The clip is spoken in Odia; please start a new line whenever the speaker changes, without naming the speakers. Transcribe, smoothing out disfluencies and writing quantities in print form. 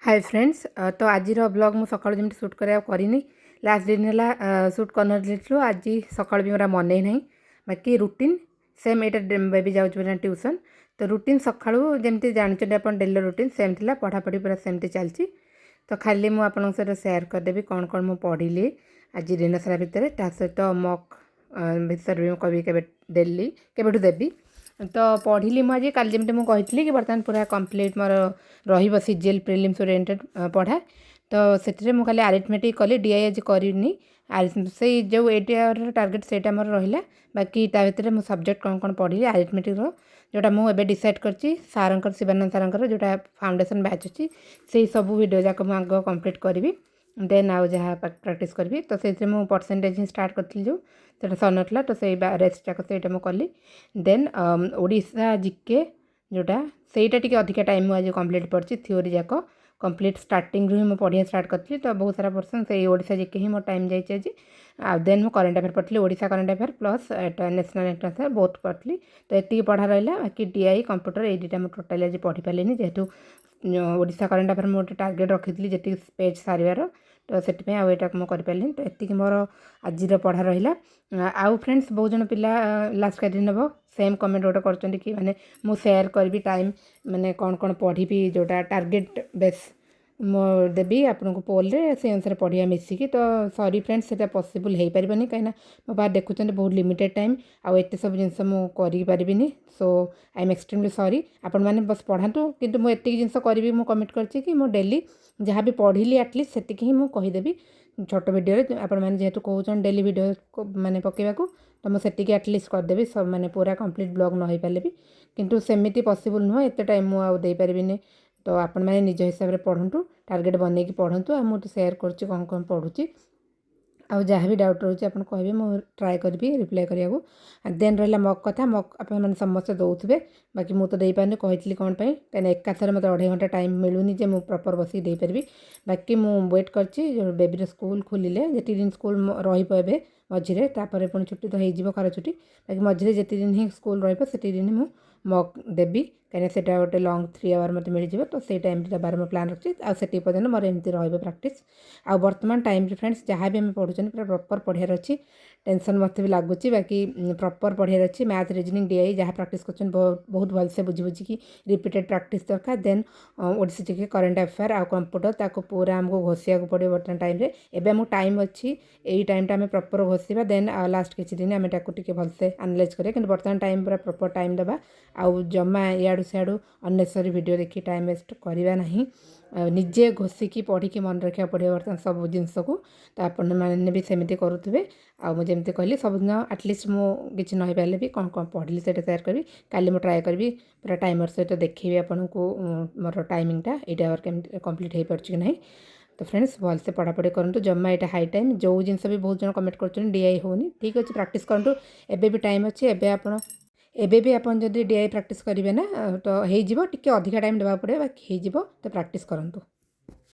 ହାଏ ଫ୍ରେଣ୍ଡସ୍, ତ ଆଜିର ବ୍ଲଗ୍ ମୁଁ ସକାଳୁ ଯେମିତି ସୁଟ୍ କରିବାକୁ କରିନି। ଲାଷ୍ଟ ଦିନ ହେଲା ସୁଟ୍ କରିନଥିଲୁ। ଆଜି ସକାଳୁ ବି ମୋର ମନେ ନାହିଁ। ବାକି ରୁଟିନ୍ ସେମ୍। ଏଇଟା ବେବି ଯାଉଛି ବୋଲି ଟ୍ୟୁସନ୍। ତ ରୁଟିନ୍ ସକାଳୁ ଯେମିତି ଜାଣିଛନ୍ତି ଆପଣ, ଡେଲି ରୁଟିନ୍ ସେମ୍ ଥିଲା। ପଢ଼ାପଢ଼ି ପୁରା ସେମିତି ଚାଲିଛି। ତ ଖାଲି ମୁଁ ଆପଣଙ୍କ ସହିତ ସେୟାର କରିଦେବି କ'ଣ କ'ଣ ମୁଁ ପଢ଼ିଲି ଆଜି ଦିନ ସାରା ଭିତରେ। ତା ସହିତ ମକ୍ ବିଷୟରେ ବି ମୁଁ କହିବି, କେବେ ଡେଲି କେବେଠୁ ଦେବି। ତ ପଢ଼ିଲି ମୁଁ ଆଜି, କାଲି ଯେମିତି ମୁଁ କହିଥିଲି କି ବର୍ତ୍ତମାନ ପୁରା କମ୍ପ୍ଲିଟ୍ ମୋର ରହିବ ସିଜିଏଲ୍ ପ୍ରିଲିମ୍ସ ଓରିଏଣ୍ଟେଡ଼ ପଢ଼ା। ତ ସେଥିରେ ମୁଁ ଖାଲି ଆରିଥମେଟିକ୍ କଲି, ଡିଆଇ ଆଜି କରିନି। ସେଇ ଯେଉଁ 8 ଆୱାରର ଟାର୍ଗେଟ୍, ସେଇଟା ମୋର ରହିଲା। ବାକି ତା ଭିତରେ ମୁଁ ସବଜେକ୍ଟ କ'ଣ କ'ଣ ପଢ଼ିଲି ଆରିଥମେଟିକ୍ର, ଯେଉଁଟା ମୁଁ ଏବେ ଡିସାଇଡ଼୍ କରିଛି, ସାରଙ୍କର, ଶିବାନନ୍ଦ ସାରଙ୍କର ଯେଉଁଟା ଫାଉଣ୍ଡେସନ୍ ବ୍ୟାଚ୍ ଅଛି, ସେଇ ସବୁ ଭିଡ଼ିଓ ଯାକ ମୁଁ ଆଗ କମ୍ପ୍ଲିଟ୍ କରିବି, ଦେନ୍ ଆଉ ଯାହା ପ୍ରାକ୍ଟିସ୍ କରିବି। ତ ସେଇଥିରେ ମୁଁ ପରସେଣ୍ଟେଜ୍ ହିଁ ଷ୍ଟାର୍ଟ କରିଥିଲି, ଯେଉଁ ସେଇଟା ସରିନଥିଲା, ତ ସେଇ ରେଷ୍ଟ ଯାକ ସେଇଟା ମୁଁ କଲି। ଦେନ୍ ଓଡ଼ିଶା ଜିକେ ଯେଉଁଟା, ସେଇଟା ଟିକେ ଅଧିକା ଟାଇମ୍ ମୁଁ ଆଜି କମ୍ପ୍ଲିଟ୍ ପଢ଼ିଛି। ଥିଓରି ଯାକ କମ୍ପ୍ଲିଟ୍ ଷ୍ଟାର୍ଟିଂରୁ ହିଁ ମୁଁ ପଢ଼ିବା ଷ୍ଟାର୍ଟ କରିଥିଲି। ତ ବହୁତ ସାରା ପର୍ସନ୍ ସେଇ ଓଡ଼ିଶା ଜିକେ ହିଁ ମୋ ଟାଇମ୍ ଯାଇଛି ଆଜି। ଆଉ ଦେନ୍ ମୁଁ କରେଣ୍ଟ ଆଫେୟାର୍ ପଢ଼ିଥିଲି, ଓଡ଼ିଶା କରେଣ୍ଟ ଆଫେୟାର୍ ପ୍ଲସ୍ ଏଟା ନ୍ୟାସନାଲ୍ ଇଣ୍ଟରନ୍ୟାସନାଲ୍ ବହୁତ ପଢ଼ିଥିଲି। ତ ଏତିକି ପଢ଼ା ରହିଲା। ବାକି ଡିଆଇ, କମ୍ପ୍ୟୁଟର, ଏଇ ଦୁଇଟା ମୁଁ ଟୋଟାଲି ଆଜି ପଢ଼ିପାରିଲିନି, ଯେହେତୁ ଓଡ଼ିଶା କରେଣ୍ଟ ଆଫେୟାର୍ ମୁଁ ଗୋଟେ ଟାର୍ଗେଟ୍ ରଖିଥିଲି ଯେତିକି ପେଜ୍ ସାରିବାର, ତ ସେଥିପାଇଁ ଆଉ ଏଇଟାକୁ ମୁଁ କରିପାରିଲିନି। ତ ଏତିକି ମୋର ଆଜିର ପଢ଼ା ରହିଲା। ଆଉ ଫ୍ରେଣ୍ଡସ୍, ବହୁତ ଜଣ ପିଲା ଲାଷ୍ଟ କେତେ ଦିନ ହେବ ସେମ୍ କମେଣ୍ଟ ଗୋଟେ କରୁଛନ୍ତି କି ମାନେ ମୁଁ ସେୟାର କରିବି ଟାଇମ୍, ମାନେ କ'ଣ କ'ଣ ପଢ଼ିବି, ଯେଉଁଟା ଟାର୍ଗେଟ୍ ବେସ୍ ମୁଁ ଦେବି ଆପଣଙ୍କୁ ପୋଲ୍ରେ, ସେଇ ଅନୁସାରେ ପଢ଼ିବା ମିଶିକି। ତ ସରି ଫ୍ରେଣ୍ଡସ୍, ସେଇଟା ପସିବୁଲ୍ ହେଇପାରିବନି, କାହିଁକିନା ମୋ ପାଖରେ ଦେଖୁଛନ୍ତି ବହୁତ ଲିମିଟେଡ଼ ଟାଇମ୍ ଆଉ ଏତେ ସବୁ ଜିନିଷ ମୁଁ କରିପାରିବିନି। So I am extremely sorry. ଆପଣମାନେ ବସ୍ ପଢ଼ାନ୍ତୁ, କିନ୍ତୁ ମୁଁ ଏତିକି ଜିନିଷ କରିବି, ମୁଁ କମିଟ୍ କରିଛି କି ମୁଁ ଡେଲି ଯାହା ବି ପଢ଼ିଲି ଆଟଲିଷ୍ଟ ସେତିକି ହିଁ ମୁଁ କହିଦେବି ଛୋଟ ଭିଡ଼ିଓରେ। ଆପଣମାନେ ଯେହେତୁ କହୁଛନ୍ତି ଡେଲି ଭିଡ଼ିଓ ମାନେ ପକାଇବାକୁ, ତ ମୁଁ ସେତିକି ଆଟଲିଷ୍ଟ କରିଦେବି, ମାନେ ପୁରା କମ୍ପ୍ଲିଟ୍ ବ୍ଲଗ୍ ନ ହେଇପାରିଲେ ବି। କିନ୍ତୁ ସେମିତି ପସିବୁଲ୍ ନୁହଁ, ଏତେ ଟାଇମ୍ ମୁଁ ଆଉ ଦେଇପାରିବିନି। ତ ଆପଣମାନେ ନିଜ ହିସାବରେ ପଢ଼ନ୍ତୁ, ଟାର୍ଗେଟ୍ ବନେଇକି ପଢ଼ନ୍ତୁ। ଆଉ ମୁଁ ତ ସେୟାର କରୁଛି କ'ଣ କ'ଣ ପଢ଼ୁଛି। ଆଉ ଯାହା ବି ଡାଉଟ୍ ରହୁଛି ଆପଣ କହିବେ, ମୁଁ ଟ୍ରାଏ କରିବି ରିପ୍ଲାଏ କରିବାକୁ। ଦେନ୍ ରହିଲା ମକ୍ କଥା। ମକ୍ ଆପଣମାନେ ସମସ୍ତେ ଦେଉଥିବେ, ବାକି ମୁଁ ତ ଦେଇପାରୁନି। କହିଥିଲି କ'ଣ ପାଇଁ, କାହିଁକିନା ଏକାଥରେ ମୋତେ 2.5 ଘଣ୍ଟା ଟାଇମ୍ ମିଳୁନି ଯେ ମୁଁ ପ୍ରପର୍ ବସିକି ଦେଇପାରିବି। ବାକି ମୁଁ ୱେଟ୍ କରିଛି, ବେବିର ସ୍କୁଲ ଖୋଲିଲେ, ଯେତିକି ଦିନ ସ୍କୁଲ ରହିବ ଏବେ ମଝିରେ, ତାପରେ ପୁଣି ଛୁଟି ତ ହେଇଯିବ ଖରା ଛୁଟି, ବାକି ମଝିରେ ଯେତିକି ଦିନ ହିଁ ସ୍କୁଲ ରହିବ, ସେତିକି ଦିନ ମୁଁ ମକ୍ ଦେବି, କାହିଁକିନା ସେଇଟା ଗୋଟେ ଲଙ୍ଗ୍ 3 ଆୱାର ମୋତେ ମିଳିଯିବ। ତ ସେଇ ଟାଇମ୍ରେ ଦେବାର ମୁଁ ପ୍ଲାନ୍ ରଖିଛି। ଆଉ ସେତିକି ପର୍ଯ୍ୟନ୍ତ ମୋର ଏମିତି ରହିବ ପ୍ରାକ୍ଟିସ୍। ଆଉ ବର୍ତ୍ତମାନ ଟାଇମ୍ରେ ଫ୍ରେଣ୍ଡସ୍, ଯାହା ବି ଆମେ ପଢ଼ୁଛନ୍ତି, ପୁରା ପ୍ରପର୍ ପଢ଼ିବାର ଅଛି। ଟେନସନ୍ ମୋତେ ବି ଲାଗୁଛି, ବାକି ପ୍ରପର୍ ପଢ଼ିବାର ଅଛି। ମ୍ୟାଥ୍, ରିଜନିଂ, ଡିଆଇ ଯାହା ପ୍ରାକ୍ଟିସ୍ କରୁଛନ୍ତି, ବହୁତ ବହୁତ ଭଲସେ ବୁଝି ବୁଝିକି ରିପିଟେଡ଼ ପ୍ରାକ୍ଟିସ୍ ଦରକାର। ଦେନ୍ ଓଡ଼ିଶା ଜିକେ, କରେଣ୍ଟ ଆଫେୟାର୍ ଆଉ କମ୍ପ୍ୟୁଟର, ତାକୁ ପୁରା ଆମକୁ ଘୋଷିବାକୁ ପଡ଼ିବ ବର୍ତ୍ତମାନ ଟାଇମ୍ରେ। ଏବେ ଆମକୁ ଟାଇମ୍ ଅଛି, ଏଇ ଟାଇମ୍ଟା ଆମେ ପ୍ରପର୍ ଘୋଷିବା। ଦେନ୍ ଆଉ ଲାଷ୍ଟ କିଛି ଦିନ ଆମେ ତାକୁ ଟିକେ ଭଲସେ ଆନାଲାଇଜ୍ କରିବା, କିନ୍ତୁ ବର୍ତ୍ତମାନ ଟାଇମ୍ ପୁରା ପ୍ରପର୍ ଟାଇମ୍ ଦେବା। ଆଉ ଜମା ଇଆଡ଼ୁ ସିଆଡ଼ୁ ଅନ୍ନେସେସରି ଭିଡ଼ିଓ ଦେଖି ଟାଇମ୍ ୱେଷ୍ଟ କରିବା ନାହିଁ। ଆଉ ନିଜେ ଘୋଷିକି ପଢ଼ିକି ମନେ ରଖିବାକୁ ପଡ଼ିବ ବର୍ତ୍ତମାନ ସବୁ ଜିନିଷକୁ। ତ ଆପଣମାନେ ବି ସେମିତି କରୁଥିବେ। ଆଉ ମୁଁ ଯେମିତି କହିଲି, ସବୁଦିନ ଆଟଲିଷ୍ଟ ମୁଁ କିଛି ନ ହେଇପାରିଲେ ବି କ'ଣ କ'ଣ ପଢ଼ିଲି ସେଇଟା ସେୟାର କରିବି। କାଲି ମୁଁ ଟ୍ରାଏ କରିବି, ପୁରା ଟାଇମର୍ ସହିତ ଦେଖେଇବି ଆପଣଙ୍କୁ ମୋର ଟାଇମିଂଟା, 8 ଆୱାର କେମିତି କମ୍ପ୍ଲିଟ୍ ହେଇପାରୁଛି କି ନାହିଁ। ତ ଫ୍ରେଣ୍ଡସ୍, ଭଲସେ ପଢ଼ାପଢ଼ି କରନ୍ତୁ। ଜମା ଏଇଟା ହାଇ ଟାଇମ୍। ଯେଉଁ ଜିନିଷ ବି ବହୁତ ଜଣ କମେଣ୍ଟ କରୁଛନ୍ତି ଡିଆଇ ହେଉନି, ଠିକ୍ ଅଛି, ପ୍ରାକ୍ଟିସ୍ କରନ୍ତୁ। ଏବେ ବି ଟାଇମ୍ ଅଛି। ଏବେ ବି ଆପଣ ଯଦି ଡିଆଇ ପ୍ରାକ୍ଟିସ୍ କରିବେ ନା, ତ ହେଇଯିବ। ଟିକେ ଅଧିକା ଟାଇମ୍ ଦେବାକୁ ପଡ଼ିବ, ବାକି ହେଇଯିବ। ତ ପ୍ରାକ୍ଟିସ୍ କରନ୍ତୁ।